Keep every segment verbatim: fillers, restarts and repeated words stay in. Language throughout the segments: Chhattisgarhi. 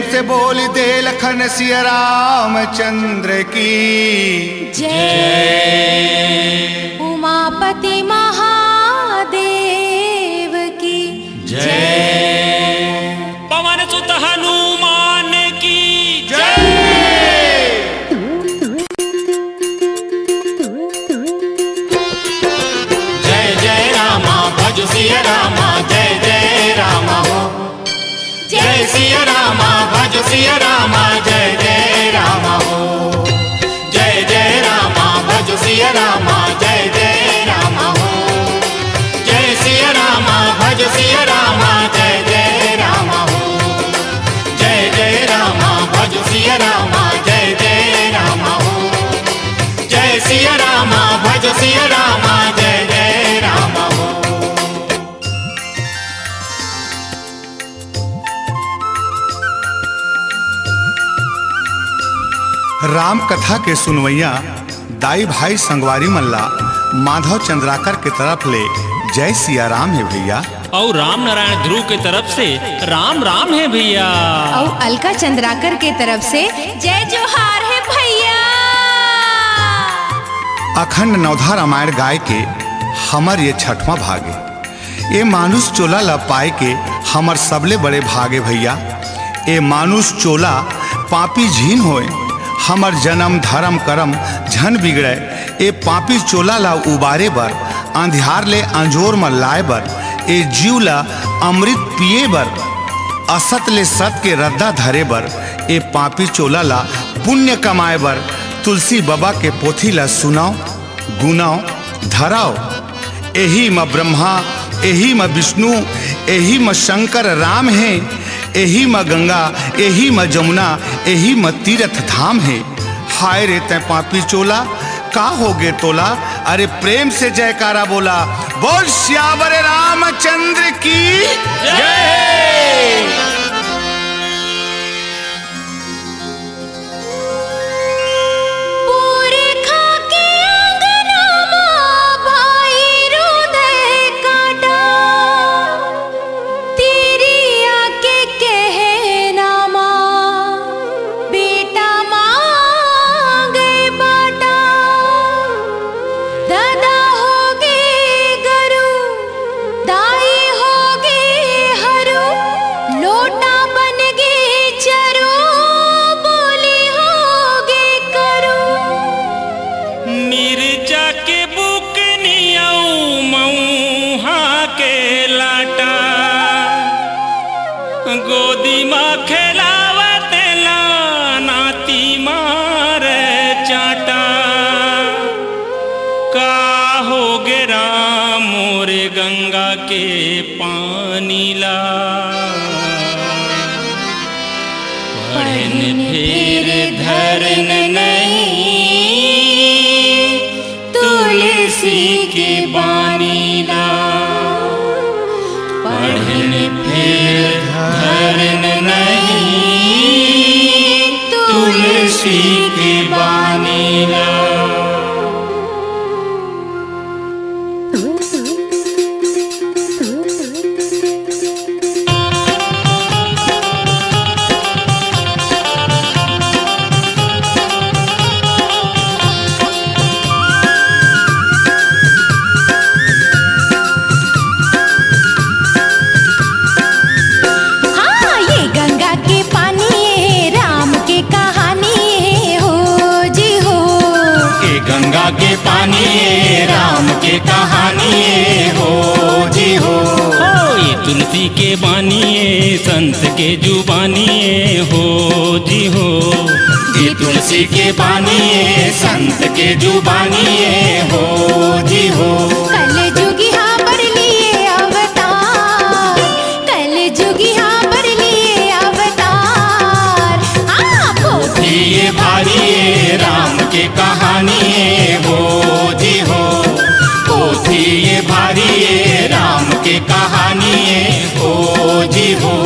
से बोल दे लखन सिया रामचंद्र की। जय। उमापति महादेव की। जय। पवन सुत हनुमान की। जय। जय जय रामा भज सिया रामा, जय जय रामा हो। जय सिया रामा भज सिया रामा, जय जय रामा हो। जय जय रामा भज सिया रामा, जय जय रामा हो। जय सिया रामा भज सिया रामा, जय जय रामा हो। जय जय रामा भज सिया रामा, जय जय रामा हो। जय सिया रामा भज सिया रामा, जय जय रामा हो। राम कथा के सुनवइया दाई भाई संगवारी मन ला माधव चंद्राकर के तरफ ले जय सिया राम हे भैया। अउ राम नारायण ध्रुव के तरफ से राम राम हे भैया। अउ अलका चंद्राकर के तरफ से जय जोहार हे भैया। अखंड नवधा रामायण गाय के हमर ये छठवां भाग ए। ए मानुष चोला ल पाए के हमर सबले बड़े भाग ए भैया। ए मानुष चोला पापी झिन होए, हमर जनम, धरम, करम झन बिगड़य। ए पापी चोला ल उबारे बर, अंधियार ले अंजोर म लाए बर, ए जीव ल अमृत पिए बर, असत ले सत के रद्दा धरे बर, ए पापी चोला ल पुण्य कमाए बर तुलसी बबा के पोथी ल सुनव, गुनव, धरव। एही म ब्रह्मा, एही म विष्णु, एही म शंकर राम हे, एही म गंगा, एही म जमुना, एही म तीरथ धाम हे। हाय रे तैं पापी चोला, का होगे तोला? अरे प्रेम से जयकारा बोला, बोल सियावर रामचंद्र की जय। पुरखा के अंगना मा भाई रुदय काटा, तिरिया के कहना मा बेटा मांगे बाटा। ददा होगे गरू, दाई होगे हरू, लोटा बन गे चरू, बोली होगे करू। मिर्चा के बुकनी अऊ मऊहा के लाटा, गोदी म खेलावत ला नाती मार चाटा। का होगे राम मोरे गंगा के पानी ला? पढ़न फेर धरन नहीं तुलसी के बानी ला। पढ़न फेर धरन नहीं तुलसी के बानी ला। हाँ, ये गंगा के पानी, ये राम के कहानी, ये हो जी हो। ये गंगा के पानी, ये राम के कहानी, ये हो जी हो। हो, ये तुलसी के बानी, ये संत के जुबानी, ये हो जी हो। ये तुलसी के बानी, ये संत के जुबानी, ये हो जी हो। कल जुगिहा बर लिए अवतार, कल जुगिहा बर लिए अवतार। हाँ, पोथी ये भारी, ये राम के कहानी, ये हो जी हो। पोथी ये भारी, ये राम के कहानी, ये हो जी हो।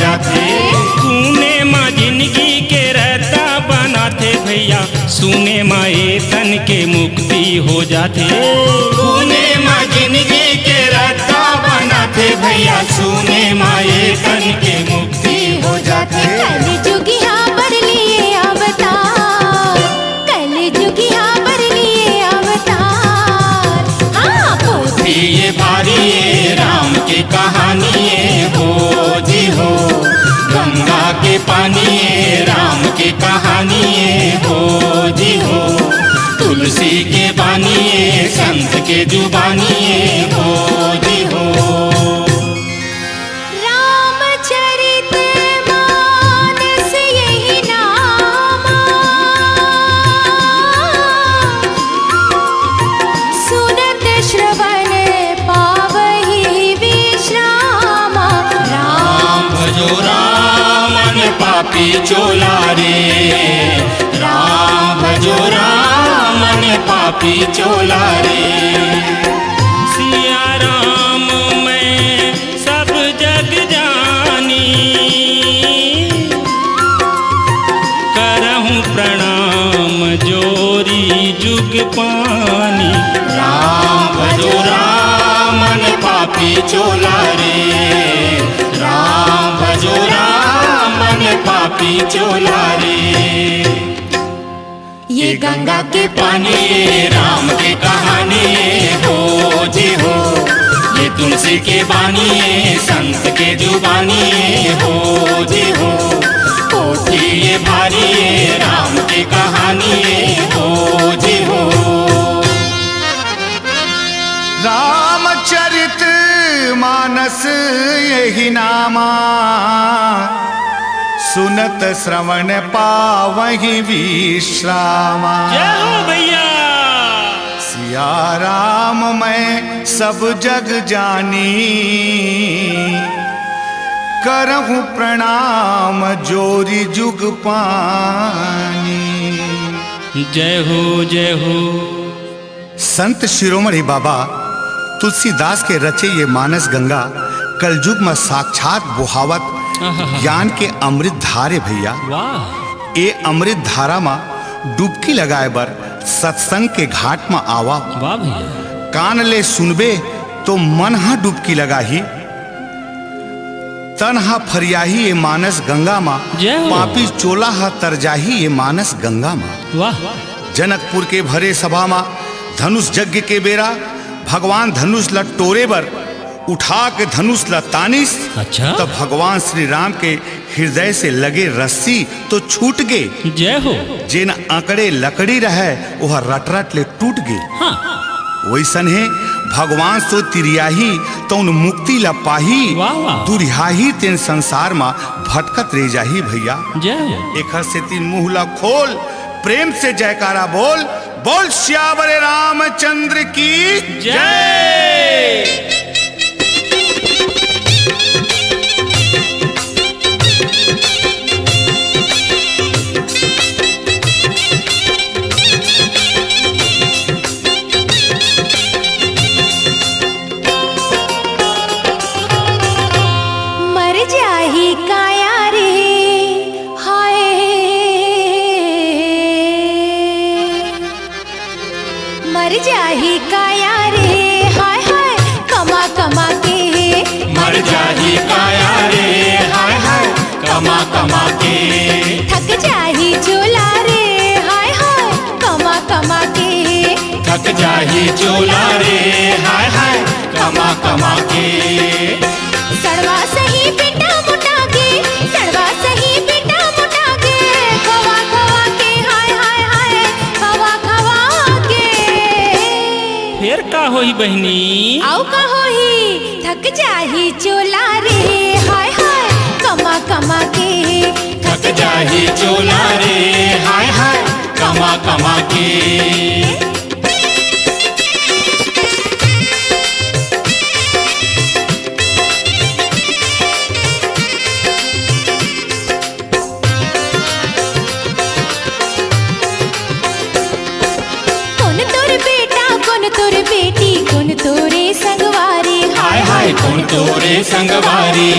जाथे। सुने मा जिंदगी के रस्ता बनाथे भैया, सुने मा ए तन के मुक्ति हो जाथे। सुने मा जिंदगी के रस्ता बनाथे भैया, सुने मा ए तन के मुक्ति हो जाथे। कलजुगिहा बर लिए अवतार, कलजुगिहा बर लिए अवतार। हाँ, पोथी ये भारी ये राम के कहानी ये हो जी हो, गंगा के पानी ये राम के कहानी ये हो जी हो, तुलसी के बानी ये संत के जुबानी ये हो जी हो। रामचरित मानस यही नामा, सुनत श्रवण पावहि विश्रामा। राम भजो राम मन पापी चोला रे, राम भजो राम मन पापी चोला रे। सिया राम मैं सब जग जानी, करहूँ प्रणाम जोरी जुग पानी। राम भजो राम मन पापी चोला रे, राम भजो राम मन पापी चोला रे। ये गंगा के पानी, ये राम के कहानी, ये हो जी हो। ये तुलसी के बानी, ये संत के जुबानी, ये हो जी हो। पोथी ये भारी, ये राम के कहानी, ये हो जी हो। रामचरित मानस यही नामा, सुनत श्रवण पावहि विश्रामा। जय हो भैया। सिया राम मैं सब जग जानी, करहूँ प्रणाम जोरी जुग पानी। जय हो, जय हो। संत शिरोमणि बाबा तुलसीदास के रचे ये मानस गंगा कलयुग म साक्षात बोहावत आहाहा। ज्ञान के अमृत धार ए भैया। वाह। ए अमृत धारा म डुबकी लगाए बर सत्संग के घाट म आवा। वाह भैया। कान ले सुनबे तो मन ह डुबकी लगाही। तन ह फरियाही ये मानस गंगा म, जय हो। पापी चोला ह तर जाही ये मानस गंगा म। वाह। जनकपुर के भरे सभा म धनुष यज्ञ के बेरा भगवान धनुष ल टोरे बर उठा के धनुष ल तानिस। अच्छा। तब भगवान श्री राम के हृदय से लगे रस्सी तो छूट गे। जय हो। जेन अकड़े लकड़ी रहय, ओह रट-रट ले टूट गे। हाँ। वइसन हे भगवान सो तिरियाही, तउन मुक्ति ल पाही। वाह, वाह। दुरिहाही तेन संसार म भटकत रह जाही भैया। जय हो। एखर सेती मुंह ल खोल, प्रेम से जयकारा बोल, बोल सियावर रामचंद्र की जय। जय। मर जाही काया रे, हाय। मर जाही काया रे, हाय हाय, कमा कमा के। मर जाही काया रे, हाय हाय, कमा कमा के। थक जाही चोला रे, हाय हाय, कमा कमा के। थक जाही चोला रे, हाय हाय, कमा कमा के। सड़वा सही बेटा मोटा के, सड़वा सही बेटा मोटा के, खवा खवा के, हाय हाय हाय, खवा खवा के। फेर का होही बहिनी? अउ का होही? थक जाही चोला रे, हाय हाय, कमा कमा के। थक जाही चोला रे, हाय हाय, कमा कमा के। कोन तोर बेटा, कोन तोर बेटी, कोन तोरे संगवारी? हाय हाय, कोन तोरे संगवारी?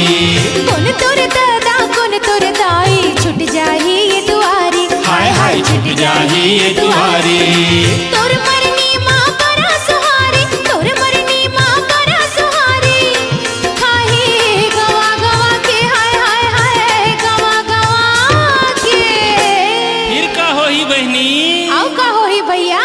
कोन तोर जाही ये दुआरी। तोर मरनी मा बड़ा सुहारी, तोर मरनी मा बड़ा सुहारी। खाही गवा गवा के, हाय, हाय, हाय, गवा गवा के। फिर का होही बहिनी? अउ का होही भइया?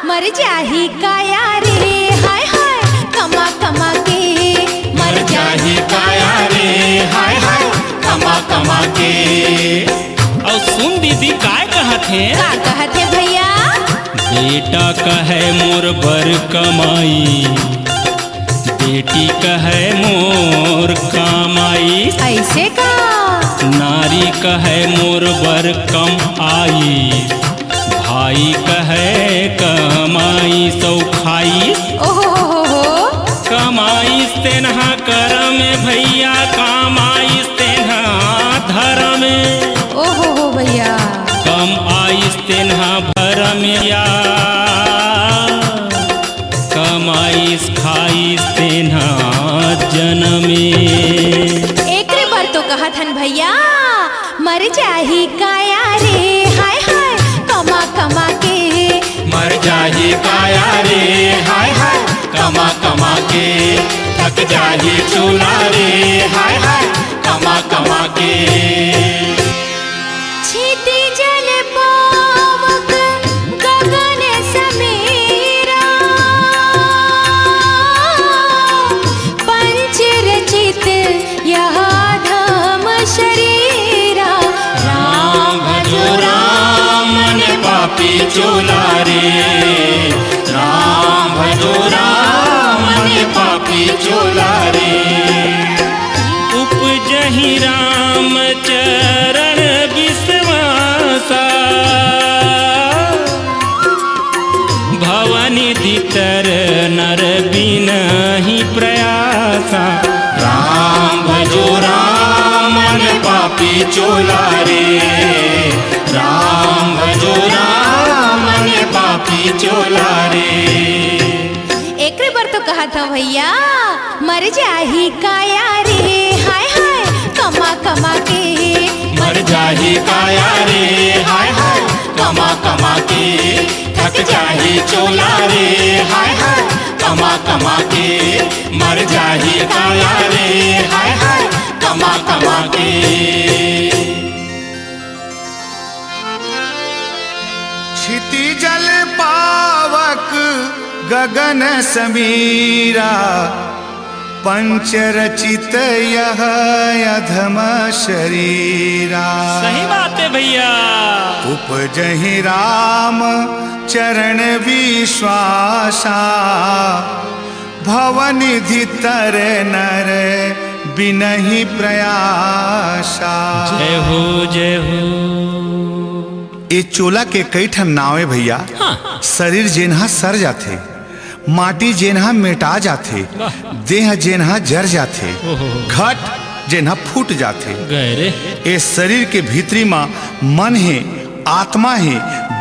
मर जाही काया रे, हाय, हाय, कमा कमा के। मर जाही काया रे, हाय, हाय, कमा कमा के। अउ सुन दीदी, काय कहत हे? का कहत हे भइया? बेटा कहय मोर बर कमाई, बेटी कहय मोर काम आइस। अइसे का? नारी कहय मोर बर कम आइस, भाई कहय कमाइस अउ खाइस। ओहो हो हो हो। कमाइस तेनहा करम भइया, काम आइस तेनहा धरम। ओहो हो भइया। कम आइस तेनहा भरम या, कमाइस खाइस तेनहा जनमे। एकरे बर तो कहत हन भइया, मर जाही काया रे, हाय, हाय, कमा कमा के। मर जाही काया रे, हाय, हाय, कमा कमा के। थक जाही चोला रे, हाय, हाय, कमा कमा के। क्षिति जल पावक गगन समीरा, पंच रचित यह धम शरीरा। राम भजो राम मन पापी चोला रे, राम भजो राम मन पापी चोला रे। उपजहि राम चरण बिसवासा, भवनिधि तर नर बिनहि प्रयासा। राम भजो राम मन पापी चोला रे, राम भजो राम मन पापी चोला रे। एकरे बर तो कहत हंव भइया, मर जाही काया रे, हाय हाय, कमा कमा के। मर जाही काया रे, हाय हाय, कमा कमा के। थक जाही चोला रे, हाय हाय, कमा कमा के। मर जाही काया रे, हाय हाय, कमा कमा के। क्षिति जल पावक गगन समीरा, पंच रचित यह अधम शरीरा। सही बात है भइया। उपजहि राम चरण बिसवासा, भवनिधि तर नर बिनहि प्रयासा। जय हो, जय हो। ए चोला के कई ठन नाव ए भइया। हाँ। शरीर जेनहा सर जाथे, माटी जेनहा मेटा जाथे, वाह। देह जेनहा जर जाथे, ओहो। घट जेनहा फूट जाथे। गए रे। ए शरीर के भीतरी म मन हे, आत्मा हे,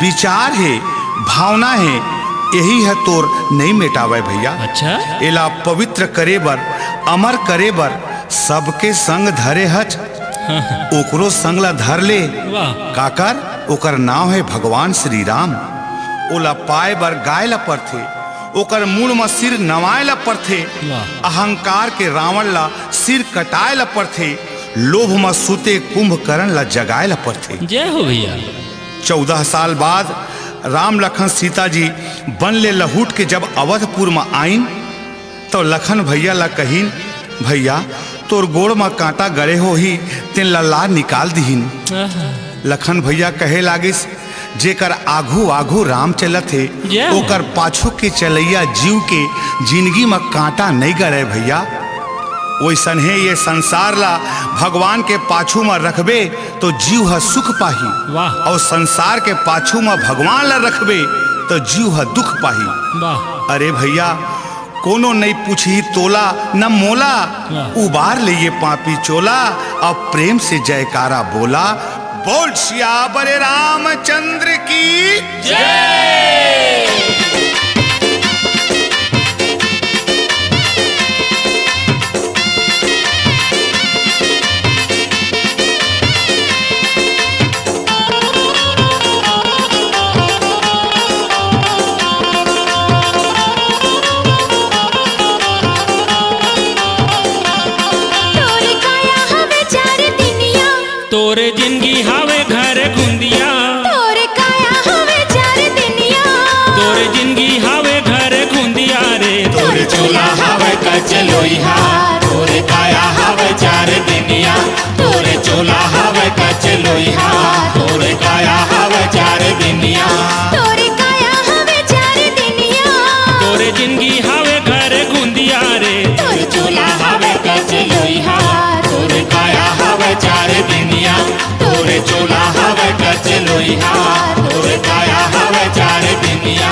विचार हे, भावना हे, एही ह तोर नइ मेटावय भइया। अच्छा। एला पवित्र करे बर, अमर करे बर सबके संग धरे हच, हाँ, हाँ। ओकरो संग ला धर ले। वाह। काकर? ओकर नाव हे भगवान श्री राम। ओला पाए बर गाय ला परथे, ओकर मुड़ म सिर नवाए ला परथे, वाह। अहंकार के रावण ला सिर कटाए ला परथे, लोभ म सूते कुंभकर्ण ला जगाए ला परथे। जय हो भइया। चौदह साल बाद राम लखन सीता जी बन ले लहुट के जब अवधपुर म आइन, तव लखन भइया ला कहिन, "भइया, तोर गोड़ म कांटा गड़े होही, तेन ला, ला निकाल दिहिन।" आहा। लखन भइया कहे लागिस, "जेकर आघू आघू राम चलत हे, जय हो। ओकर पाछू के चलइया जीव के जिनगी म कांटा नइ गड़े भइया।" ओइसनहे ये संसार ला भगवान के पाछू म रखबे, तो जीव ह सुख पाही, वाह। अउ संसार के पाछू म भगवान ला रखबे, तो जीव ह दुख पाही। वाह। अरे भइया, कोनो नइ पूछही तोला न मोला, वाह। उबार ले ये पापी चोला, अब प्रेम से जयकारा बोला। बोल सियावर रामचंद्र की जय। तोरे जिनगी हावे घर घुंदिया। तोरे काया हावे चार दिनिया। तोरे जिनगी हावे घर घुंदिया रे। तोरे चोला हावे कच लोइहा। तोरे काया हावे चार दिनिया। तोरे चोला हावे कच लोइहा। तोरे काया हावे चार दिनिया। तोरे काया हावे चार दिनिया। तोरे जिनगी हावे घर घुंदिया रे। तोरे चोला हावे कच लोइहा। तोरे काया हावे चार दिनिया। तोरे चोला हावे कच लोइहा। तोरे काया हावे चार दिनिया।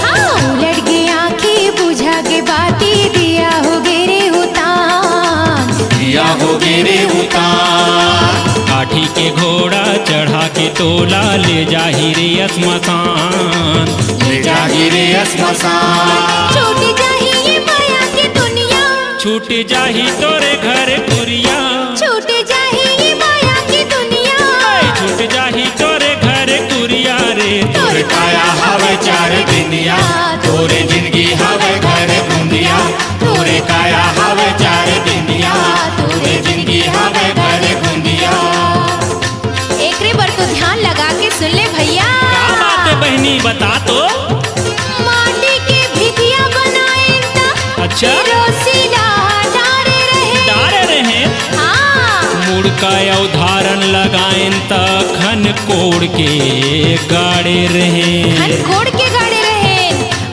हाँ, उलट गे आँखी, बुझा गे बाती, दिया हो गे रे उतान। दिया हो गे रे उतान। काठी के घोड़ा चढ़ा के तोला ले जाही रे असमसान। ले जाही रे असमसान। छूट जाही ये माया के दुनिया। छूट जाही तोरे घर कुरिया। छूट जाही ये माया के दुनिया। छूट जाही तोरे घर कुरिया रे। तोरे काया हावे चार दिनिया। तोरे जिनगी हावे घर घुंदिया। तोरे काया हावे चार दिनिया। तोरे जिनगी हावे घर घुंदिया। एकरे बर तो ध्यान लगा के सुन ले भैया। का बात है बहिनी, बता तो। माटी के भितिया बनाइन त अच्छा। किरोसिन ला डारे रहे। डारे रहे। हाँ। मुड़का अउ धारन लगाइन त खन कोड़ के गाड़े रहे। खन कोड़ के गाड़े रहे।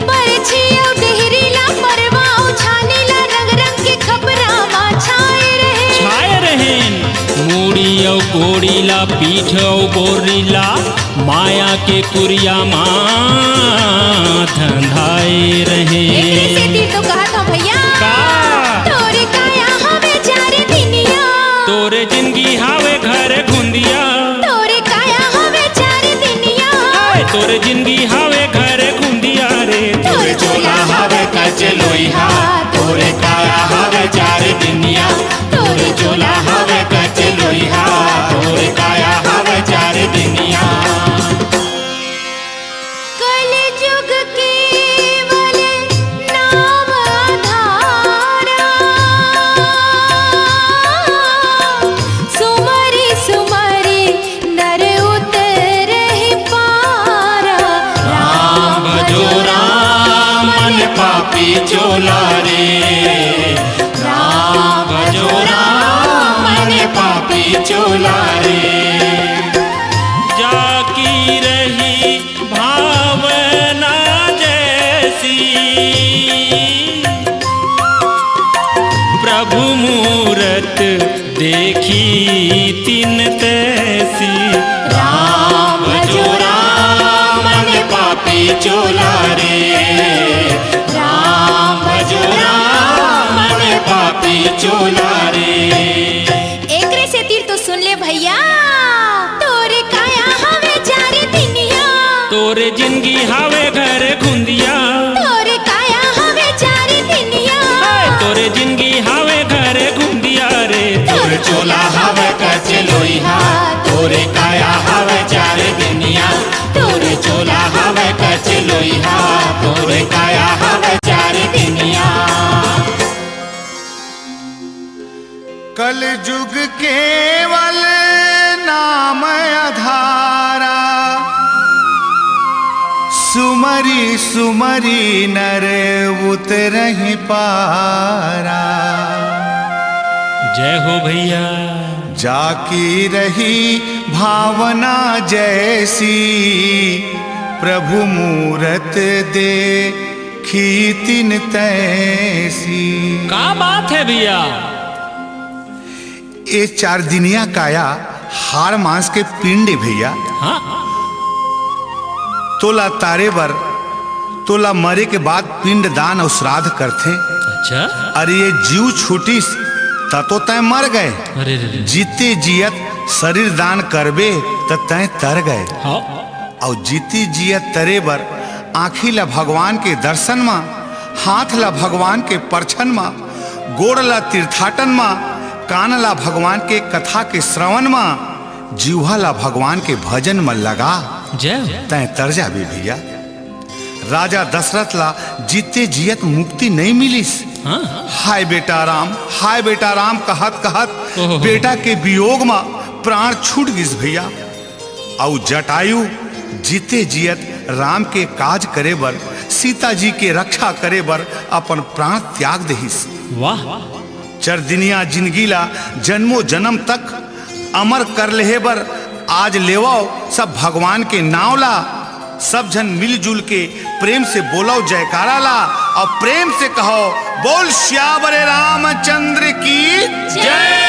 परछी अउ डेहरी ला, परवा अउ छानी ला, रंग रंग के खपरा मा छाए रहे। छाए रहेन। मुड़ी अउ कोड़ी ला, पीठ अउ बोरी ला, माया के कुरिया मा धंधाए रहे। एकरे सेती तो कहत हंव भैया। का? तोरे काया हवे चार दिनिया। तोरे जिनगी हावे घर घुंदिया। तोरे काया हवे चार दिनिया। हाय, तोरे जिनगी हावे घर घुंदिया रे। तोरे चोला हावे कच लोइहा। तोरे काया हावे चार दिनिया। तोरे चोला हावे कच लोइहा। तोरे काया हावे चार दिनिया। कलजुग केवल नाम आधारा। सुमरि सुमरि नर उतरहि पारा। राम भजो राम मन पापी चोला रे। राम भजो राम मन पापी चोला रे। जाकी रही भावना जैसी, प्रभु मूरत देखी तिन तैसी। राम भजो राम मन पापी चोला रे। राम भजो राम मन पापी चोला रे। एकरे सेती तो सुन ले भैया। तोरे काया हवे चार दिनिया। तोरे जिनगी हावे घर घुंदिया। तोरे काया हवे चार दिनिया। हाय, तोरे जिनगी हावे घर घुंदिया रे। तोरे चोला हावे कच लोइहा। तोरे काया हावे चार दिनिया। तोरे चोला हावे कच लोइहा। तोरे काया हावे चार दिनिया। कलजुग केवल नाम आधारा। सुमरि सुमरि नर उतरहि पारा। जय हो भैया। जाकी रही भावना जैसी, प्रभु मूरत देखी तिन तैसी। का बात है भैया। ए चार दिनिया काया हाड़ मांस के पिंड ए भैया। हाँ। तोला तारे बर, तोला मरे के बाद पिंड दान अउ श्राद्ध करथे। अच्छा। अरे ये जीव छूटिस त तो तैं मर गए। अरे रे रे। जीते जियत शरीर दान करबे त तैं तर गए। हाँ। अउ जीते जियत तरे बर आँखी ला भगवान के दर्शन मा, हाथ ला भगवान के परछन मा, गोड़ ला तीर्थाटन मा, कान ला भगवान के कथा के श्रवण म, जीवा ला भगवान के भजन म लगा। जय। तैं तर जाबे भैया। राजा दशरथ ला जीते जियत मुक्ति नइ मिलिस। हाँ। हाय बेटा राम, हाय बेटा राम कहत कहत ओहो। बेटा के वियोग म प्राण छूट गिस भैया। अउ जटायु जीते जियत राम के काज करे बर, सीता जी के रक्षा करे बर अपन प्राण त्याग देहिस। वाह। चरदिनिया जिनगी ला जन्मों जन्म तक अमर कर लेहे बर आज लेवव सब भगवान के नाव ला। सब झन मिलजुल के प्रेम से बोलव जयकारा ला अउ प्रेम से कहव, बोल सियावर रामचंद्र की जय।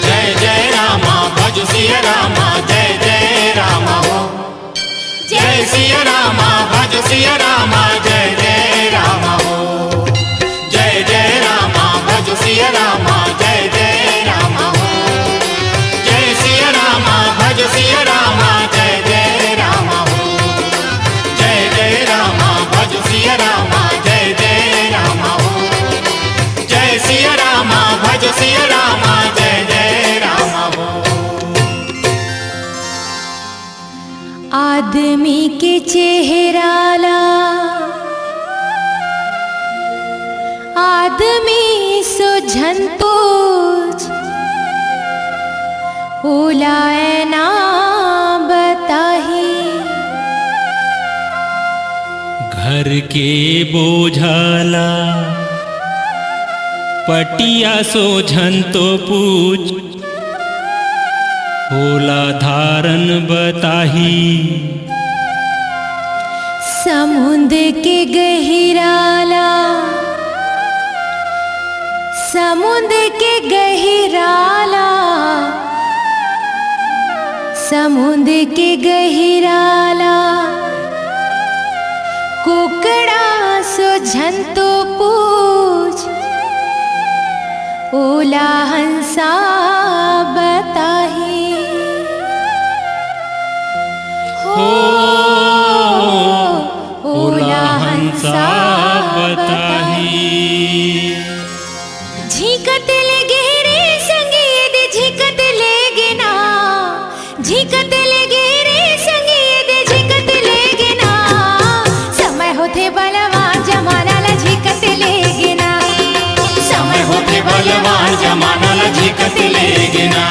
जय जय रामा भज सिया रामा, जय जय रामा हो। जय सिया रामा भज सिया रामा, जय जय रामा हो। जय जय रामा भज सिया रामा, जय जय रामा हो। जय सिया रामा भज सिया रामा, जय जय रामा हो। जय जय रामा भज सिया रामा, जय जय रामा हो। जय सिया रामा भज सिया रामा, जय जय रामा हो। आदमी के चेहरा ला आदमी सो झन पूछ, ओला ऐना बताही। घर के बोझा ला पटिया सो झन तो पूछ, ओला धारन बताही। समुंद के गहिरा ला, समुंद के गहिरा ला, समुंद के गहिरा ला, कुकड़ा सो झन तो पूछ, ओला हंसा बताही। हो, ओला हंसा बताही। झिकत ले गे रे संगी दे, झिकत ले गे ना। झिकत ले गे रे संगी दे, झिकत ले गे ना। समय होथे बलवान जमाना ला झिकत ले गे ना। समय होथे बलवान जमाना ला झिकत ले गे ना।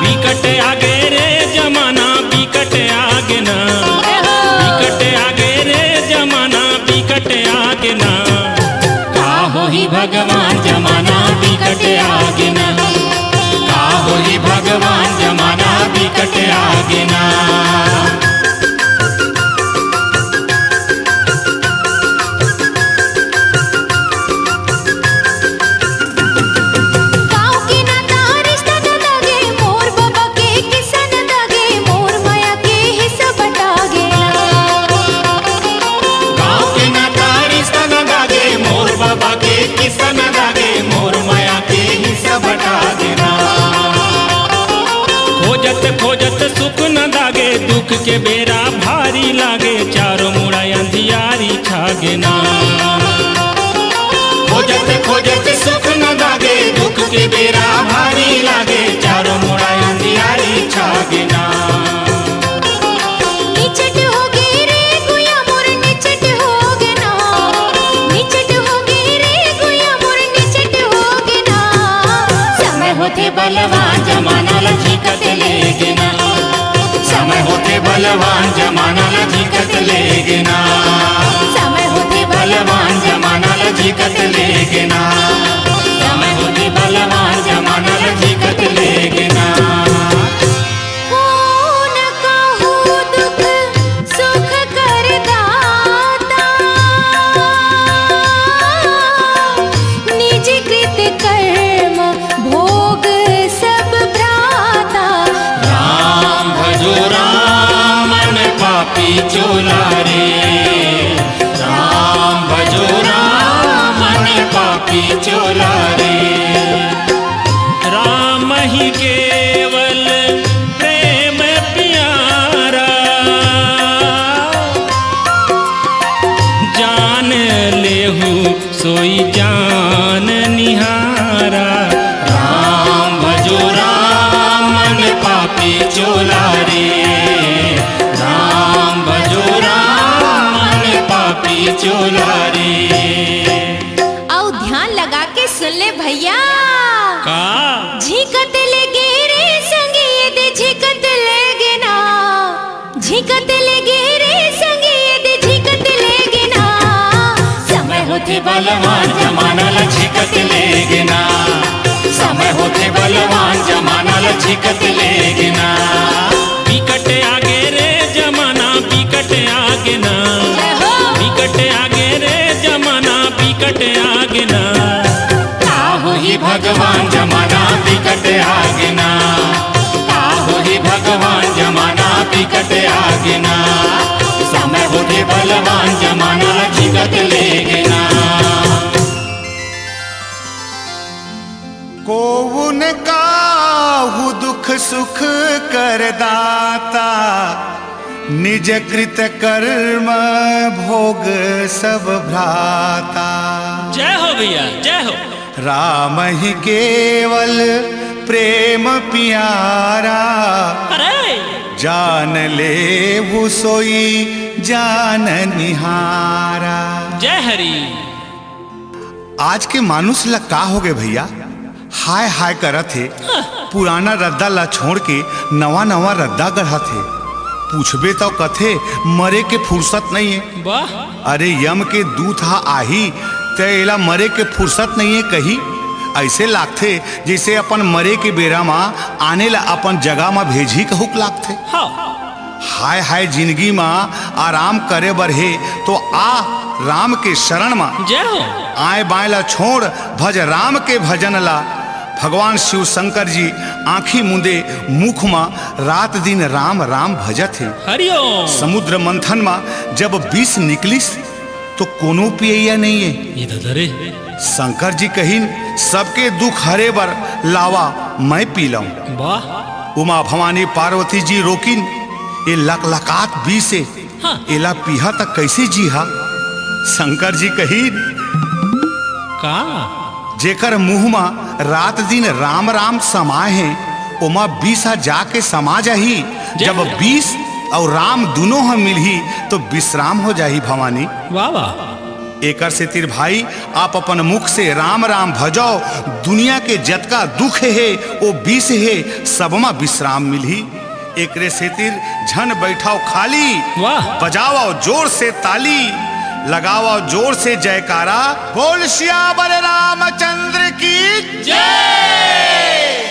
बिकट आगे रे जमाना, बिकट आगे ना। बिकट आगे रे जमाना, बिकट आगे ना। का होही भगवान जमाना बिकट आगे ना। का होही भगवान जमाना बिकट आगे ना। गाँव के नाता रिश्ता न दागे, मोर बबा के किस्सा न दागे, मोर मया के हिस्सा बटा गे ना। गाँव के नाता रिश्ता न दागे, मोर बबा के किस्सा न दागे, मोर मया के हिस्सा बटा गे ना। खोजत खोजत सुख न दागे, दुख के बेरा भारी लागे, चारों मुड़ा अंधियारी छा गे ना। खोजत खोजत सुख न दागे, दुख के बेरा भारी लागे, चारों मुड़ा अंधियारी छा गे ना। निचट हो गे रे गुया मोर, निचट हो गे ना। निचट हो गे रे गुया मोर, निचट हो गे ना। समय होथे बलवान जमाना ला झिकत ले गे ना। समय होथे बलवान जमाना ला झिकत ले गे ना। समय होथे बलवान जमाना ला झिकत ले गे ना। समय होथे बलवान जमाना ला झिकत ले गे ना। हो न कहू दुख सुख कर दाता, निज कृत कर्म भोग सब भ्राता। राम भजो राम मन पापी चोला रे। राम भजो राम मन पापी चोला रे। राम ही केवल प्रेम प्यारा। सोई जान निहारा। राम भजो राम मन पापी चोला रे। राम भजो राम मन पापी चोला रे। अउ ध्यान लगा के सुन ले भैया। का? झिकत ले गे रे संगी, ये दे झिकत ले गे ना। झिकत ले गे रे संगी, ये दे झिकत ले गे ना। समय होथे बलवान जमाना ला झिकत ले गे ना। समय होथे बलवान जमाना ला झिकत ले गे ना। बिकट आगे रे जमाना, बिकट आगे ना। जय हो। बिकट आगे रे जमाना, बिकट आगे ना। का होही भगवान जमाना बिकट आगे ना। का होही भगवान जमाना बिकट आगे ना। समय होथे बलवान जमाना झिकत ले गे ना। कोउन काहू दुख सुख करदाता, निज कृत कर्म भोग सब भ्राता। जय हो भैया, जय हो। राम ही केवल प्रेम प्यारा, अरे! जान लेहु सोई जान निहारा। जय हरि। आज के मानुष ला का होगे भैया? हाय हाय करत हे, हाँ। पुराना रद्दा ला छोड़ के नवा नवा रद्दा गढ़त हे। पूछबे तौ कथे, मरे के फुरसत नइये। वाह। अरे यम के दूत हा आही, त एला मरे के फुरसत नइये कही। अइसे लागथे जइसे अपन मरे के बेरा म आने ला अपन जगह म भेजही कहूक लागथे। हाँ। हाय हाय जिनगी म आराम करे बर हे तो आ राम के शरण म। जय हो। आय बाय ला छोड़, भज राम के भजन ला। भगवान शिव शंकर जी आँखी मुंदे मुख म रात दिन राम राम भजत हे। हरिओम। समुद्र मंथन म जब विष निकलिस तो कोनो पियैया नइये। ये ददा रे। शंकर जी कहिन, "सबके दुख हरे बर लावा, मैं पी लऊं।" वाह। उमा भवानी पार्वती जी रोकिन, "ये लकलकात विष हे, हाँ। एला पीहा त कइसे जीहा?" शंकर जी कहिन, का? "जेकर मुंह म रात दिन राम राम समाय हे, ओमा विष ह जाके समा जाही। जय जब हो। विष अउ राम दुनों ह मिलही, तो विश्राम हो जाही भवानी।" वाह, वाह। एकर सेतिर भाई, आप अपन मुख से राम राम भजो, दुनिया के जतका दुख हे, ओ विष हे, सब म विश्राम मिलही। एकरे सेतिर झन बैठाओ खाली, वाह। बजाओ जोर से ताली, लगाओ जोर से जयकारा। बोल सियावर रामचंद्र की जय।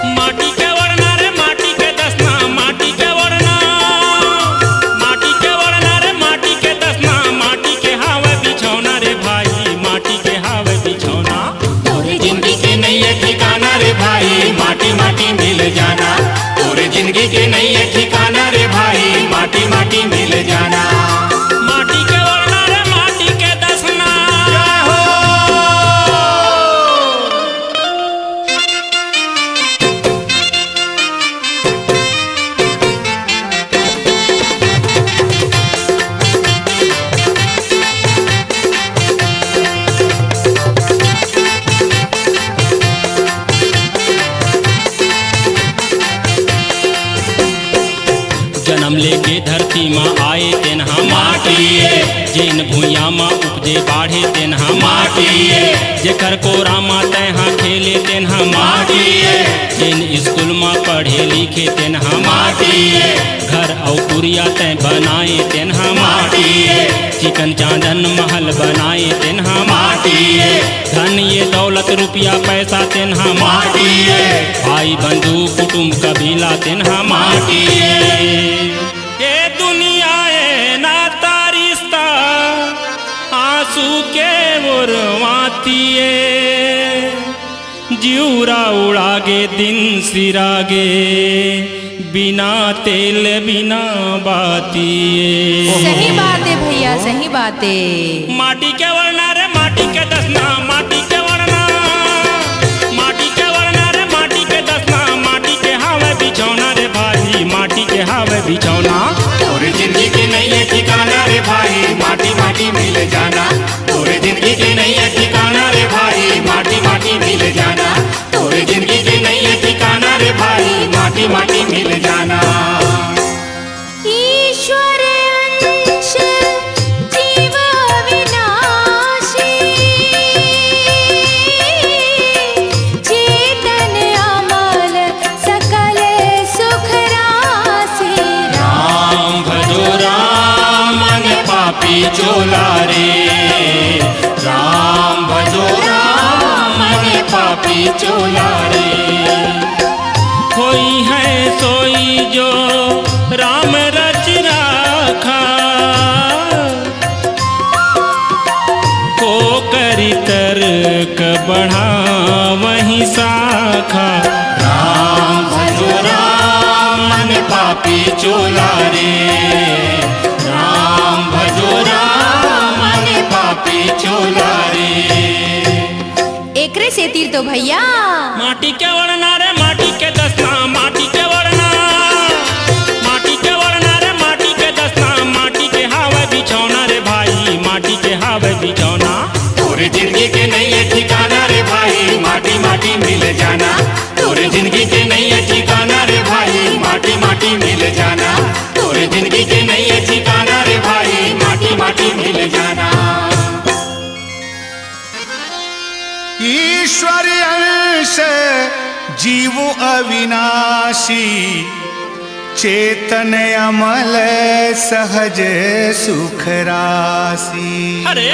माटी के ओढ़ना रे, माटी के दसना, माटी के ओढ़ना। माटी के ओढ़ना रे, माटी के दसना, माटी के हावय बिछौना रे भाई, माटी के हावय बिछौना। तोरे जिंदगी के नइये ठिकाना रे भाई, माटी माटी मिल जाना। तोरे जिंदगी के नइये ठिकाना रे भाई, माटी माटी मिल जाना। माटी के ओढ़ना रे, माटी के दसना। जय हो। जनम लेके धरती म आए तेन ह माटी ए, जेन भुइयां म उपजे बाढ़े तेन ह माटी ए, जेकर कोरा म तैं ह खेले तेन ह माटी ए, जेन स्कूल म पढ़े लिखे तेन ह माटी ए, घर अउ कुरिया तैं बनाए तेन ह माटी ए, चिकन चांदन महल बनाए तेन ह माटी ए, धन ये दौलत रुपया पैसा तेन ह माटी ए, भाई बंधु कुटुंब कबीला तेन ह माटी ए। ए दुनिया ए नाता रिश्ता आंसू के ओरवाती ए, जिउरा उड़ागे दिन सिरागे बिना तेल बिना बाती ए। सही बात हे भैया, सही बात हे। माटी के ओढ़ना रे, माटी के दसना, माटी के ओढ़ना, माटी के ओढ़ना रे, माटी के दसना। चोला रे। होई है सोई जो राम रचि राखा, को करि तर्क बढ़ावहिं साखा। राम भजो राम मन पापी चोला रे, राम भजो राम मन पापी चोला रे। एकरे सेती तो भैया। माटी के ओढ़ना रे, माटी के दसना, माटी के ओढ़ना, माटी के ओढ़ना रे, माटी के दसना, माटी के हावय बिछौना रे भाई, माटी के हावय बिछौना। तोरे जिंदगी के नइये ठिकाना रे भाई, माटी माटी मिल जाना। तोरे जिंदगी के नइये ठिकाना रे भाई, माटी माटी मिल जाना। तोरे जिंदगी के नइये ठिकाना रे भाई, माटी माटी मिल जाना। ईश्वर अंश जीव अविनाशी, चेतन अमल सहज सुख राशि। अरे!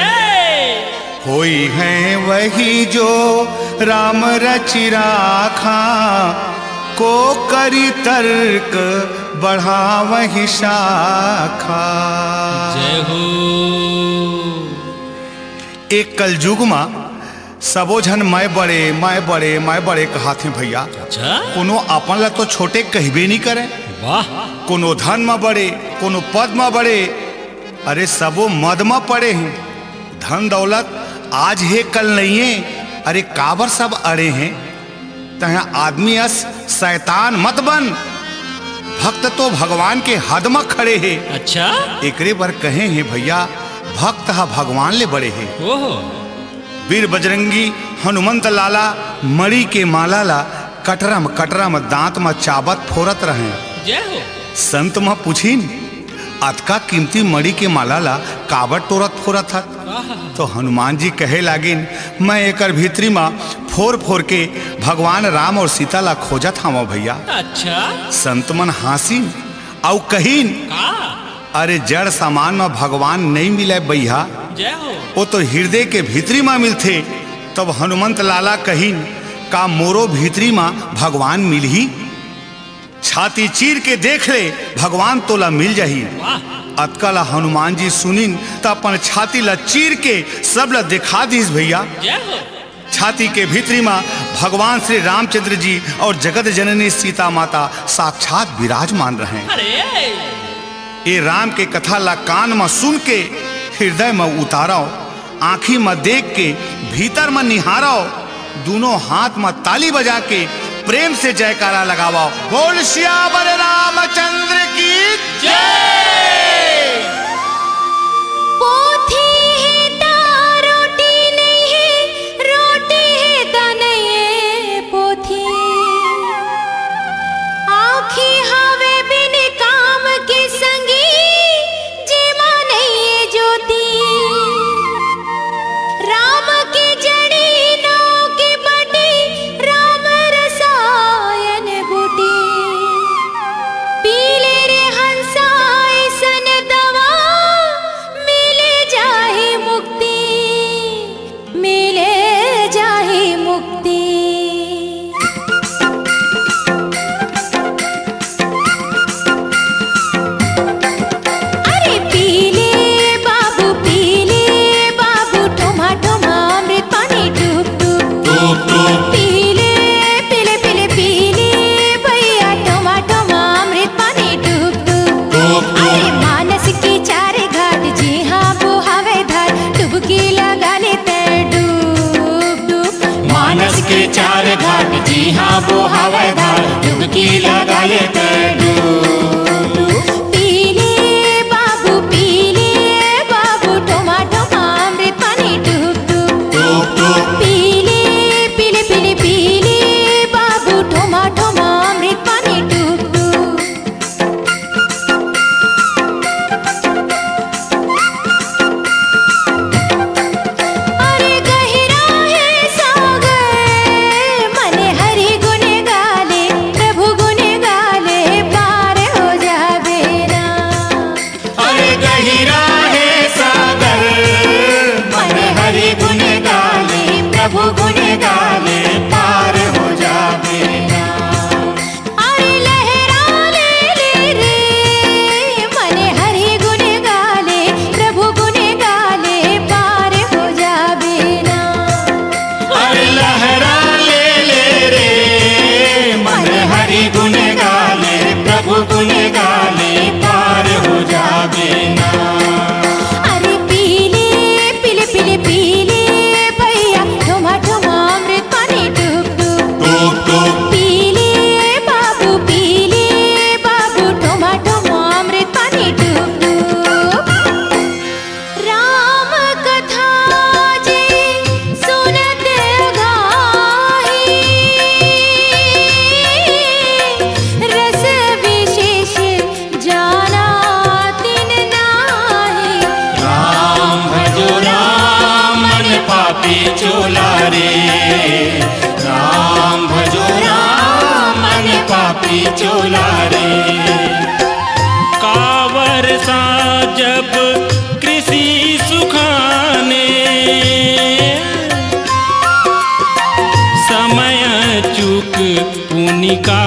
होई हैं वही जो राम रचि राखा, को करि तर्क बढ़ावहिं साखा। जय हो। ए कलजुग म सबो झन मैं बड़े, मैं बड़े, मैं बड़े कहाथे भैया। अच्छा? कोनो अपन ला तो छोटे कहिबे नइ करे। वाह। कोनो धन म बड़े, कोनो पद म बड़े, अरे सबो मद म पड़े हें। धन दौलत आज हे कल नइये, अरे काबर सब अड़े हें? तैं आदमी अस शैतान मत बन। भक्त तो भगवान के हद म खड़े हे। अच्छा? एकरे बर कहे हें भैया, भक्त ह भगवान ले बड़े हे। ओहो। वीर बजरंगी हनुमंत लाला मणि के माला ला कटरम कटरम दांत म चाबत फोरत रहें। जय हो। संत म पूछिन, अतका कीमती मणि के माला ला काबर टोरत फोरत हत? आहा। तो हनुमान जी कहे लागिन, मैं एकर भीतरी म फोर फोर के भगवान राम और सीता ला खोजत हवं भैया। अच्छा। संत मन हाँसिन अउ कहिन, का? अरे जड़ सामान म भगवान नइ मिलय बइहा, जय हो। ओ तो हिरदे के भीतरी म मिलथे। तब हनुमंत लाला कहिन, का मोरो भीतरी म भगवान मिलही? छाती चीर के देख ले, भगवान तोला मिल जाही। वाह। अतका ला हनुमान जी सुनिन, त अपन छाती ला चीर के सब ला देखा दिस भैया। जय हो। छाती के भीतरी म भगवान श्री रामचंद्र जी और जगत जननी सीता माता साक्षात विराजमान रहें। अरे! ए राम के कथा ला कान म सुन के हिरदय म उतारव, आँखी म देख के भीतर म निहारव, दूनों हाथ म ताली बजा के प्रेम से जयकारा लगावव। बोल सियावर रामचंद्र की जय। पोथी हे त रोटी नइ हे, रोटी हे त नइ हे पोथी। आँखी हवे बिन काम के संगी, जेमा नइये ज्योति। राम के जड़ी नौ के बटी, राम रसायन बूटी। पी ले रे हंसा अइसन दवा, मिले जाही मुक्ति। मिले जाही मुक्ति। अरे पी ले बाबू, पी ले बाबू, ठोमा ठोमा अमृत पानी डूब डूब। डूब डूब। पी ले, पी ले, पी ले, पी ले भैया, ठोमा ठोमा अमृत पानी डूब डूब। डूब डूब। अरे मानस के चार घाट जिहाँ बोहावय धार, डुबकी लगा ले तैं डूब डूब। मानस के चार घाट जिहाँ बोहावय धार, डुबकी लगा ले तैं डूब डूब। पी ले बाबू, पी ले बाबू, ठोमा ठोमा अमृत पानी डूब डूब। डूब डूब। पी ले, पी ले, पी ले, पी ले बाबू, ठोमा ठोमा अमृत पानी डूब डूब। अरे गहिरा हे सागर, मन हरि गुण गाले। पापी चोला रे। काबर सा जब कृषि सुखाने, समय चूक पुनि का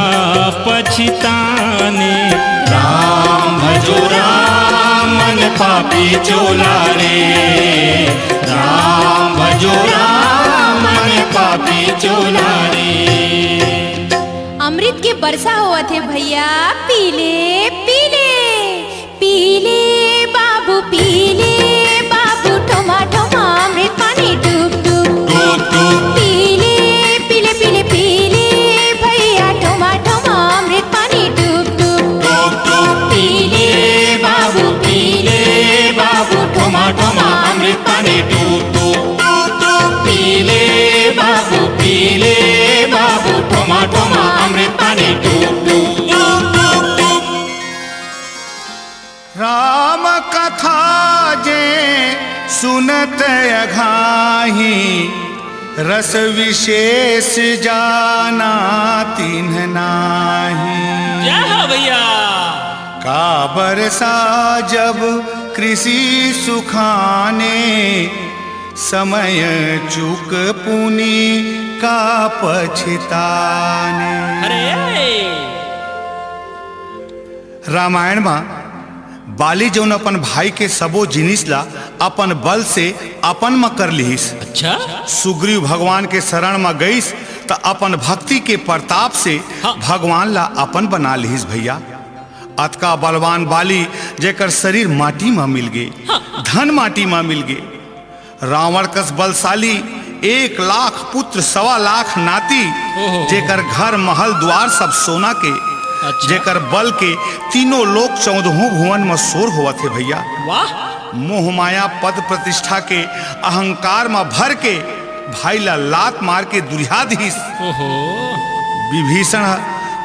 पछिताने। राम भजो राम मन पापी चोला रे, राम भजो राम मन पापी चोला रे। अमृत के बरसा होवत हे भैया, पी ले, पी ले, पी ले बाबू, पी ले बाबू, ठोमा ठोमा अमृत पानी डूब डूब। डूब डूब। पी ले, पी ले, पी ले, पी ले भैया, ठोमा ठोमा अमृत पानी डूब डूब। डूब डूब। पी ले बाबू, पी ले बाबू, ठोमा ठोमा अमृत पानी डूब डूब। डूब डूब। पी ले बाबू, पी ले बाबू, ठोमा ठोमा अमृत पानी डूब डूब। डूब डूब। राम कथा जे सुनत अघाही, रस विशेष जाना तिन्ह नाही। जय हो भैया। काबर सा जब कृषि सुखाने, समय चूक पुनि का पछिताने। अरे रामायण म बाली जउन अपन भाई के सबो जिनिस ला अपन बल से अपन म कर लिहिस। अच्छा। सुग्रीव भगवान के शरण म गइस त अपन भक्ति के प्रताप से हाँ। भगवान ला अपन बना लिहिस भैया। अतका बलवान बाली जेकर शरीर माटी म मिल गे, हाँ। धन माटी म मिल गे। रावण कस बलशाली, एक लाख पुत्र, सवा लाख नाती, ओहो। जेकर घर महल द्वार सब सोना के, अच्छा। जेकर बल के तीनों लोक चौदहों भुवन म शोर होवत हे भैया। वाह। मोह माया पद प्रतिष्ठा के अहंकार म भर के भाई ला लात मार के दुरिहा दिहिस। ओहो। विभीषण ह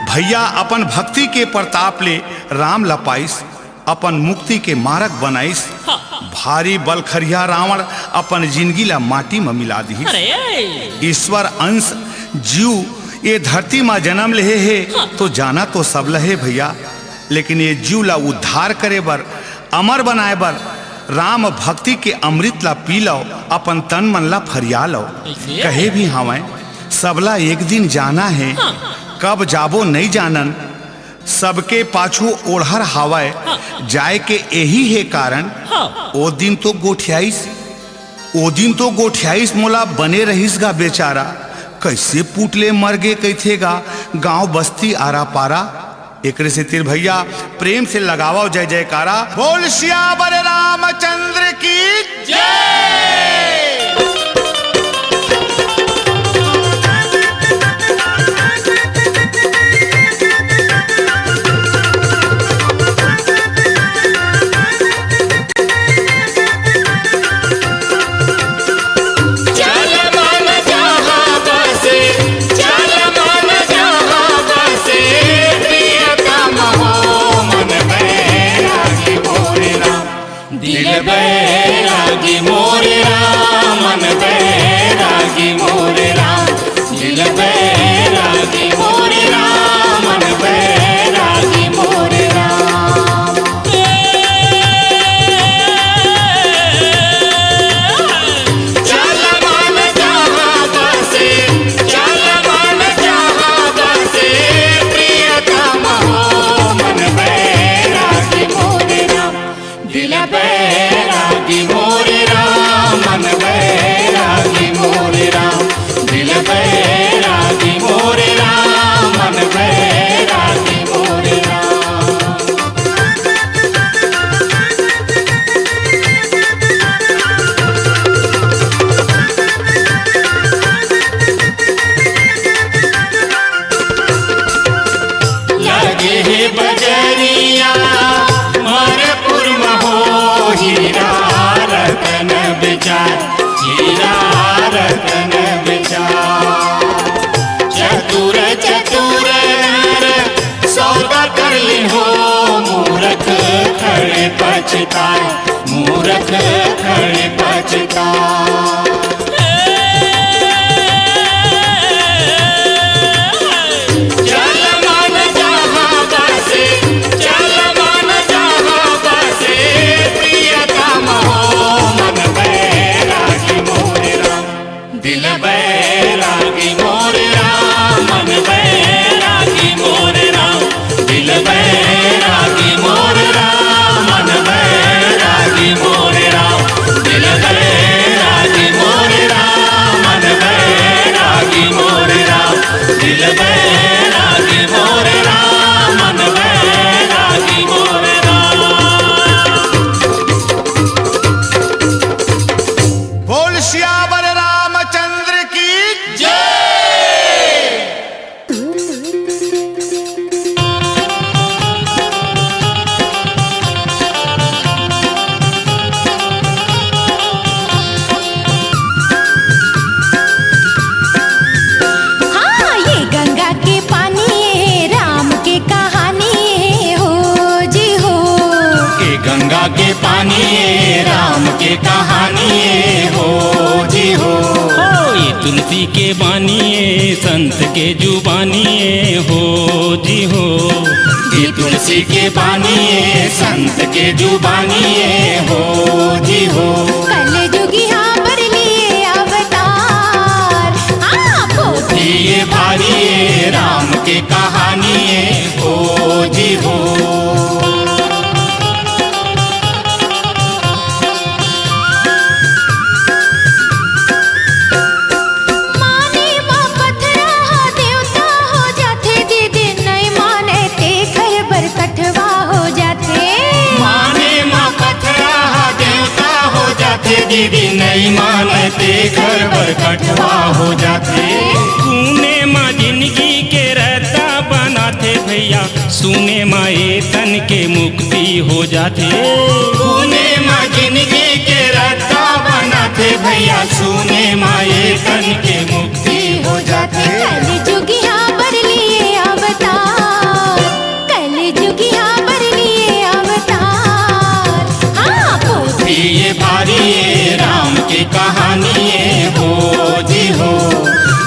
भैया अपन भक्ति के प्रताप ले राम ला पाइस। अपन मुक्ति के मारग बनाइस। हाँ। भारी बलखरिया रावण अपन जिनगी ला माटी म मिला दिहिस। अरे! ईश्वर अंश जीव ये धरती म जनम लेहे हे हाँ। तो जाना तो सब ल हे भैया, लेकिन ये जीव ला उद्धार करे बर, अमर बनाए बर राम भक्ति के अमृत ला पी लव, अपन तन मन ला फरिया लव। कइसे? कहे भी हावय, सबला एक दिन जाना हे, हाँ। कब जाबो नइ जानन, सबके पाछू ओढ़र हावय, हाँ। जाए के एही हे कारण। हाँ। ओ दिन तो गोठियाइस, ओ दिन तो गोठियाइस मोला बने रहिस गा बेचारा, कइसे पुट ले मर गे कहिथे गा गांव बस्ती आरा पारा। एकरे सेतिर भैया प्रेम से लगावव जय जयकारा। बोल सियावर रामचंद्र की जय। चल मन जहाँ बसे, चल मन जहाँ बसे, प्रियतम हो मन बैरागी मोरे राम। दिल बैरागी मोरे राम, मन बैरागी मोरे राम। दिल बैरागी मोरे राम, मन बैरागी मोरे राम। चल मन जहाँ बसे, चल मन जहाँ बसे, प्रियतम हो मन बैरागी मोरे राम। दिल बैरागी मोरे राम, मन बैरागी मोरे राम। दिल बैरागी मोरे राम, मन बैरागी मोरे राम। लगे हे बजरिया मरपुर म हो, हीरा रतन बिचार, हीरा रतन बिचार। चतुर चतुर नर सौदा कर ली हो, मूरख खड़े पछताए, मूरख खड़े पछताए। चल मन बैरागी मोरे राम, मन बैरागी मोरे राम। बोल सियावर रामचंद्र की जय। हाँ, ये गंगा के पानी, ये राम के कहानी, ये हो जी हो। ये गंगा के पानी, ये राम के कहानी, ये हो जी हो। हो, ये तुलसी के बानी, ये संत के जुबानी, ये हो जी हो। ये तुलसी के बानी, ये संत के जुबानी, ये हो जी हो। कलजुगिया बर लिए अवतार, हाँ, पोथी ये भारी, ये राम के कहानी, ये हो जी हो। माने मा पथरा हा देवता हो जाथे, दीदी नइ माने तेखर बर कठवा हो जाथे। माने मा पथरा हा देवता हो जाथे, दीदी नइ माने तेखर बर कठवा हो जाथे। सुने मा जिंदगी के रद्दा बनाथे भैया, सुने मा ए तन के मुक्ति हो जाथे। सुने मा जिंदगी के रद्दा बनाथे भैया, सुने मा ए तन के मुक्ति हो जाथे। कलजुगिया बर लिए अवतार, कलजुगिया बर लिए अवतार, हाँ, पोथी ये भारी, ये राम के कहानी, ये हो जी हो।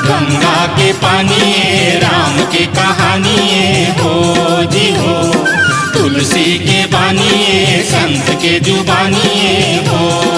गंगा के पानी, ये राम के कहानी, ये हो जी हो। तुलसी के बानी, ये संत के जुबानी, ये हो